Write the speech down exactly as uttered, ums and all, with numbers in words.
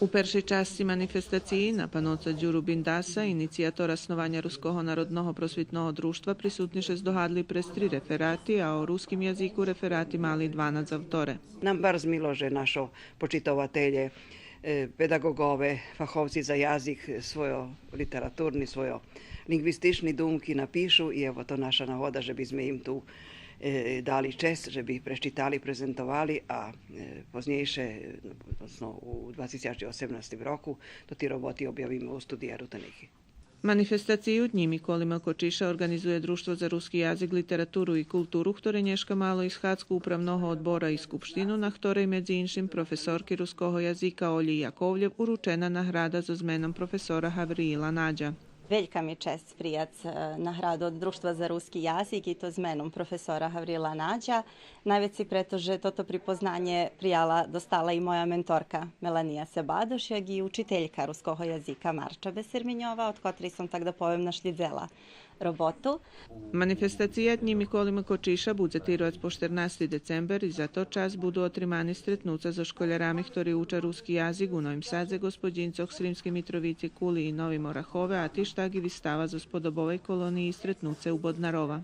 У першей часци манифестациї на паноца Дюру Биндаса, инициятора снованя Руского народного просвитного дружтва, присутни ше здогадли през три реферати, а о руским язику реферати мали дванац авторе. Нам барз мило же нашо почитователє, е, педаґоґове, фаховци за язик, свойо литературни, свойо линґвистични думки напишу и ево то наша нагода же би зме им ту, е, дали чесц, же би их пречитали, презентовали, а, е, познєйше, односно у два тисячи осемнастим року, то ти роботи обявиме у Студияру Таниґи. Манифестацию Днї Миколи М. Кочиша орґанизує Дружтво за руски язик, литературу и културу, хторе нєшка мало и схадзку Управного одбора и Скупштину, на хторей медзи иншим професорки руского язика Олї Яковлєв уручена награда зоз меном професора Гавриїла Надя. Велька ми чесц прияц, е, награду од Дружтва за руски язик, и то з меном професора Гавриїла Надя. Найвецей прето же тото припознанє прияла, достала и моя менторка Мелания Себадош, як и учителька руского язика Марча Бесерминьова, од котрей сом, так да повем, нашлїдзела роботу. Манифестация Днї Миколи М. Кочиша будзе тировац по штернасти децембер и за тот час буду отримани стретнуца зоз школярами хтори уча руски язик у Новим Садзе, Ґосподїнцох, Сримскей Митровици, Кули и Новим Орахове, а тиж так и вистава зоз Подобовей колониї, стретнуце у Боднарова.